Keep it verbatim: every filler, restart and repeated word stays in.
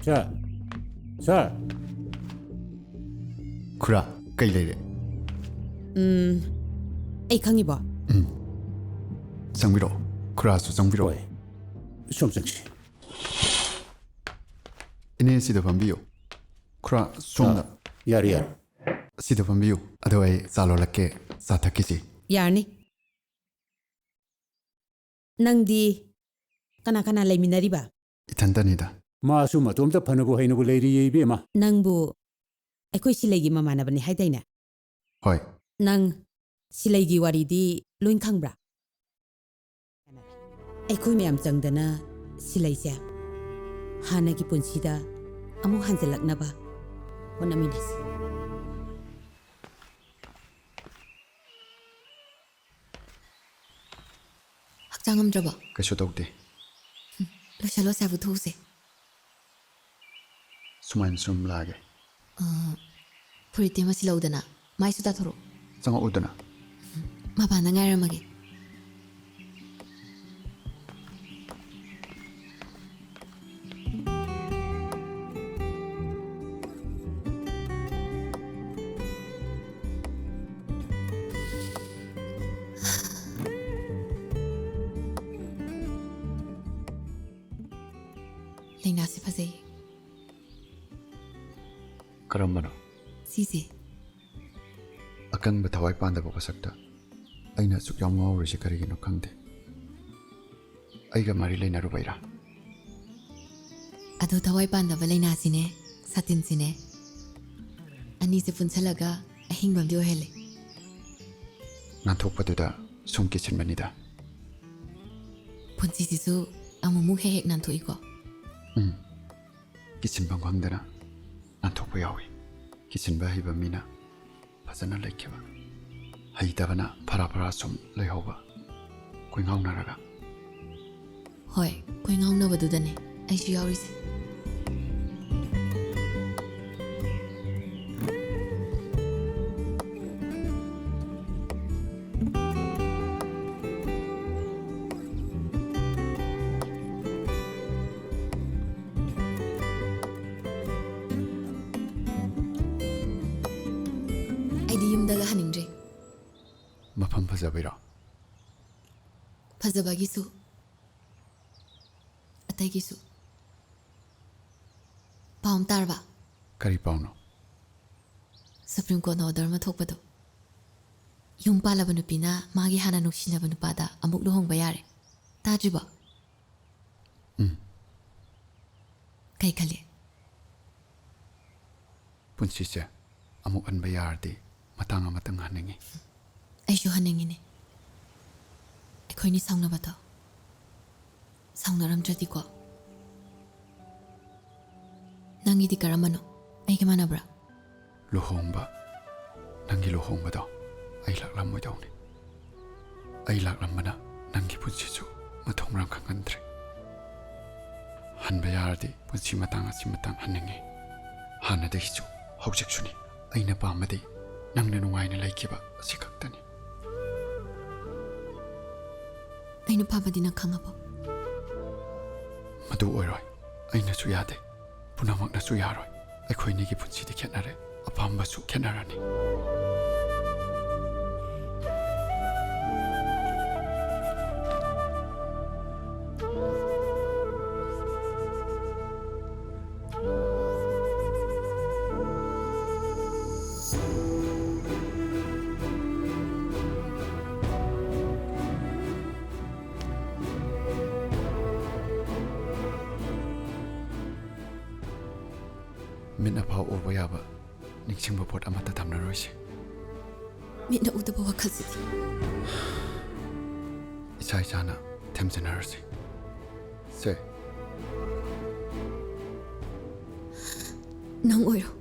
ꯁꯥꯔ, ꯁꯥꯔ꯫ ꯈꯨꯔꯥ, ꯀꯩ ꯂꯩꯔꯦ? ꯎꯝ, ꯑꯩ ꯈꯪꯉꯤꯕꯣ? ꯎꯝ꯫ ꯆꯪꯕꯤꯔꯛꯑꯣ꯫ ꯈꯨꯔꯥꯁꯨ ꯆꯪꯕꯤꯔꯛꯑꯣ꯫ ꯍꯣꯏ꯫ ꯁꯣꯝ ꯆꯪꯁꯤ꯫ ꯏꯅꯦ, ꯁꯤꯗ ꯐꯝꯕꯤꯌꯨ꯫ ꯈꯨꯔꯥ, ꯁꯣꯝꯗ꯫ ꯑꯥ, ꯌꯥꯔꯦ, ꯌꯥꯔꯦ꯫ ꯁꯤꯗ ꯐꯝꯕꯤꯌꯨ꯫ ꯑꯗꯣ ꯑꯩ ꯆꯥ ꯂꯣꯜꯂꯛꯀꯦ, ꯆꯥ ꯊꯛꯈꯤꯁꯤ꯫ ꯌꯥꯔꯅꯤ꯫ ꯅꯪꯗꯤ ꯀꯅꯥ ꯀꯅꯥ ꯂꯩꯃꯤꯟꯅꯔꯤꯕ? ꯏꯊꯟꯇꯅꯤꯗ꯫ ꯃꯥꯁꯨ ꯃꯇꯣꯝꯇ ꯐꯅꯕꯨ ꯍꯩꯅꯕꯨ ꯂꯩꯔꯤꯌꯦ, ꯏꯕꯦꯝꯃ꯫ ꯅꯪꯕꯨ ꯑꯩꯈꯣꯏ ꯁꯤꯂꯩꯒꯤ ꯃꯃꯥꯟꯅꯕꯅꯤ ꯍꯥꯏꯗꯥꯏꯅꯦ? ꯍꯣꯏ꯫ ꯅꯪ ꯁꯤꯂꯩꯒꯤ ꯋꯥꯔꯤꯗꯤ ꯂꯣꯏ ꯈꯪꯕ꯭ꯔꯥ? ꯑꯩꯈꯣꯏ ꯃꯌꯥꯝ ꯆꯪꯗꯅ ꯁꯤꯂꯩꯁꯦ ꯍꯥꯟꯅꯒꯤ ꯄꯨꯟꯁꯤꯗ ꯑꯃꯨꯛ ꯍꯟꯖꯤꯜꯂꯛꯅꯕ ꯍꯣꯠꯅꯃꯤꯟꯅꯁꯤ꯫ ꯍꯛꯆꯥꯡ ꯉꯝꯗ꯭ꯔꯕꯣ? ꯀꯩꯁꯨ ꯇꯧꯗꯦ꯫ ꯎꯝ, ꯂꯣꯏꯁꯜꯂꯣ, ꯁꯥꯏꯕꯨ ꯊꯣꯛꯎꯁꯦ꯫ ꯁꯨꯃꯥꯏꯅ ꯁꯨꯝ ꯂꯥꯛꯑꯒꯦ꯫ ꯑ, ꯐꯨꯔꯤꯠꯇꯤ ꯑꯃ ꯁꯤꯜꯍꯧꯗꯅ, ꯃꯥꯏꯁꯨ ꯇꯥꯊꯣꯔꯛꯑꯣ꯫ ꯆꯪꯉꯛꯎꯗꯅ꯫ ꯎꯝ, ꯃꯄꯥꯟꯗ ꯉꯥꯏꯔꯝꯃꯒꯦ꯫ ꯂꯥꯏꯅꯥꯁꯤ ꯐꯖꯩ꯫ ꯀꯔꯝꯕꯅꯣ? ꯁꯤꯁꯦ꯫ ꯑꯀꯪꯕ ꯊꯋꯥꯏ ꯄꯥꯟꯗꯕ ꯄꯣꯠꯁꯛꯇ ꯑꯩꯅ ꯑꯁꯨꯛ ꯌꯥꯝ ꯉꯥꯎꯔꯤꯁꯦ ꯀꯔꯤꯒꯤꯅꯣ ꯈꯪꯗꯦ꯫ ꯑꯩꯒ ꯃꯔꯤ ꯂꯩꯅꯔꯨꯕꯩꯔꯥ? ꯑꯗꯣ ꯊꯋꯥꯏ ꯄꯥꯟꯗꯕ ꯂꯥꯏꯅꯥꯁꯤꯅꯦ, ꯁꯥꯇꯤꯟꯁꯤꯅꯦ, ꯑꯅꯤꯁꯦ ꯄꯨꯟꯁꯜꯂꯒ ꯑꯍꯤꯡꯕ ꯑꯃꯗꯤ ꯑꯣꯏꯍꯜꯂꯦ꯫ ꯅꯥꯟꯊꯣꯛꯄꯗꯨꯗ ꯁꯨꯝ ꯀꯤꯁꯤꯟꯕꯅꯤꯗ꯫ ꯄꯨꯟꯁꯤꯁꯤꯁꯨ ꯑꯃꯨꯛꯃꯨꯛ ꯍꯦꯛ ꯍꯦꯛ ꯅꯥꯟꯊꯣꯛꯏꯀꯣ꯫ ꯎꯝ꯫ ꯀꯤꯁꯤꯟꯐꯝ ꯈꯪꯗꯅ ꯅꯥꯟꯊꯣꯛꯄ ꯌꯥꯎꯏ꯫ ꯀꯤꯁꯤꯟꯕ ꯍꯩꯕ ꯃꯤꯅ ꯐꯖꯅ ꯂꯩꯈꯤꯕ, ꯍꯩꯇꯕꯅ ꯐꯔꯥ ꯐꯔꯥ ꯁꯨꯝ ꯂꯩꯍꯧꯕ, ꯀꯣꯏꯉꯥꯎꯅꯔꯒ꯫ ꯍꯣꯏ, ꯀꯣꯏꯉꯥꯎꯅꯕꯗꯨꯗꯅꯦ ꯑꯩꯁꯨ ꯌꯥꯎꯔꯤꯁꯦ꯫ ꯗꯒ ꯍꯟꯅꯤꯡꯗ꯭ꯔꯦ꯫ ꯃꯐꯝ ꯐꯖꯕꯩꯔꯣ? ꯐꯖꯕꯒꯤꯁꯨ, ꯑꯇꯩꯒꯤꯁꯨ꯫ ꯄꯥꯎ ꯑꯃ ꯇꯥꯔꯕ? ꯀꯔꯤ ꯄꯥꯎꯅꯣ? Supreme Courtꯅ order ꯑꯃ ꯊꯣꯛꯄꯗꯣ, ꯌꯨꯝ ꯄꯥꯜꯂꯕ ꯅꯨꯄꯤꯅ ꯃꯥꯒꯤ ꯍꯥꯟꯅ ꯅꯨꯡꯁꯤꯅꯕ ꯅꯨꯄꯥꯗ ꯑꯃꯨꯛ ꯂꯨꯍꯣꯡꯕ ꯌꯥꯔꯦ꯫ ꯇꯥꯗ꯭ꯔꯤꯕꯣ? ꯎꯝ꯫ ꯀꯩ ꯈꯜꯂꯤ? ꯄꯨꯟꯁꯤꯁꯦ ꯑꯃꯨꯛ ꯍꯟꯕ ꯌꯥꯔꯗꯤ ꯃꯇꯥꯡ ꯑꯃꯇꯪ ꯍꯟꯅꯤꯡꯉꯤ꯫ ꯑꯩꯁꯨ ꯍꯟꯅꯤꯡꯉꯤꯅꯦ꯫ ꯑꯩꯈꯣꯏꯅꯤ ꯁꯥꯎꯅꯕꯗꯣ ꯁꯥꯎꯅꯔꯝꯗ꯭ꯔꯗꯤꯀꯣ꯫ ꯅꯪꯒꯤꯗꯤ ꯀꯔꯝꯕꯅꯣ? ꯑꯩꯒ ꯃꯥꯟꯅꯕ꯭ꯔꯥ? ꯂꯨꯍꯣꯡꯕ, ꯅꯪꯒꯤ ꯂꯨꯍꯣꯡꯕꯗꯣ ꯑꯩ ꯂꯥꯛꯂꯝꯃꯣꯏꯗꯧꯅꯤ꯫ ꯑꯩ ꯂꯥꯛꯂꯝꯕꯅ ꯅꯪꯒꯤ ꯄꯨꯟꯁꯤꯁꯨ ꯃꯊꯣꯡ ꯃꯔꯝ ꯈꯪꯍꯟꯗ꯭ꯔꯦ꯫ ꯍꯟꯕ ꯌꯥꯔꯗꯤ ꯄꯨꯟꯁꯤ ꯃꯇꯥꯡ ꯑꯁꯤ ꯃꯇꯥꯡ ꯍꯟꯅꯤꯡꯉꯤ꯫ ꯍꯥꯟꯅꯗꯒꯤꯁꯨ ꯍꯧꯖꯤꯛꯁꯨꯅꯤ꯫ ꯑꯩꯅ ꯄꯥꯝꯕꯗꯤ ꯅꯪꯅ ꯅꯨꯡꯉꯥꯏꯅ ꯂꯩꯈꯤꯕ ꯑꯁꯤ ꯈꯛꯇꯅꯤ꯫ ꯑꯩꯅ ꯄꯥꯝꯕꯗꯤ ꯅꯪ ꯈꯪꯉꯕꯣ? ꯃꯗꯨ ꯑꯣꯏꯔꯣꯏ꯫ ꯑꯩꯅꯁꯨ ꯌꯥꯗꯦ꯫ ꯄꯨꯝꯅꯃꯛꯅꯁꯨ ꯌꯥꯔꯣꯏ꯫ ꯑꯩꯈꯣꯏꯅꯤꯒꯤ ꯄꯨꯟꯁꯤꯗꯤ ꯈꯦꯠꯅꯔꯦ꯫ ꯑꯄꯥꯝꯕꯁꯨ ꯈꯦꯠꯅꯔꯅꯤ꯫ ꯃꯤꯠꯅ ꯐꯥꯎ ꯎꯕ ꯌꯥꯕ ꯅꯤꯡꯁꯤꯡꯕ ꯄꯣꯠ ꯑꯃꯠꯇ ꯊꯝꯂꯔꯣꯏꯁꯤ꯫ ꯃꯤꯠꯅ ꯎꯗꯕ ꯋꯥꯈꯜꯁꯤꯗꯤ꯫ ꯏꯁꯥ ꯏꯁꯥꯅ ꯊꯦꯝꯖꯤꯟꯅꯔꯁꯤ꯫ ꯁꯦ꯫ ꯅꯪ ꯑꯣꯏꯔꯣ꯫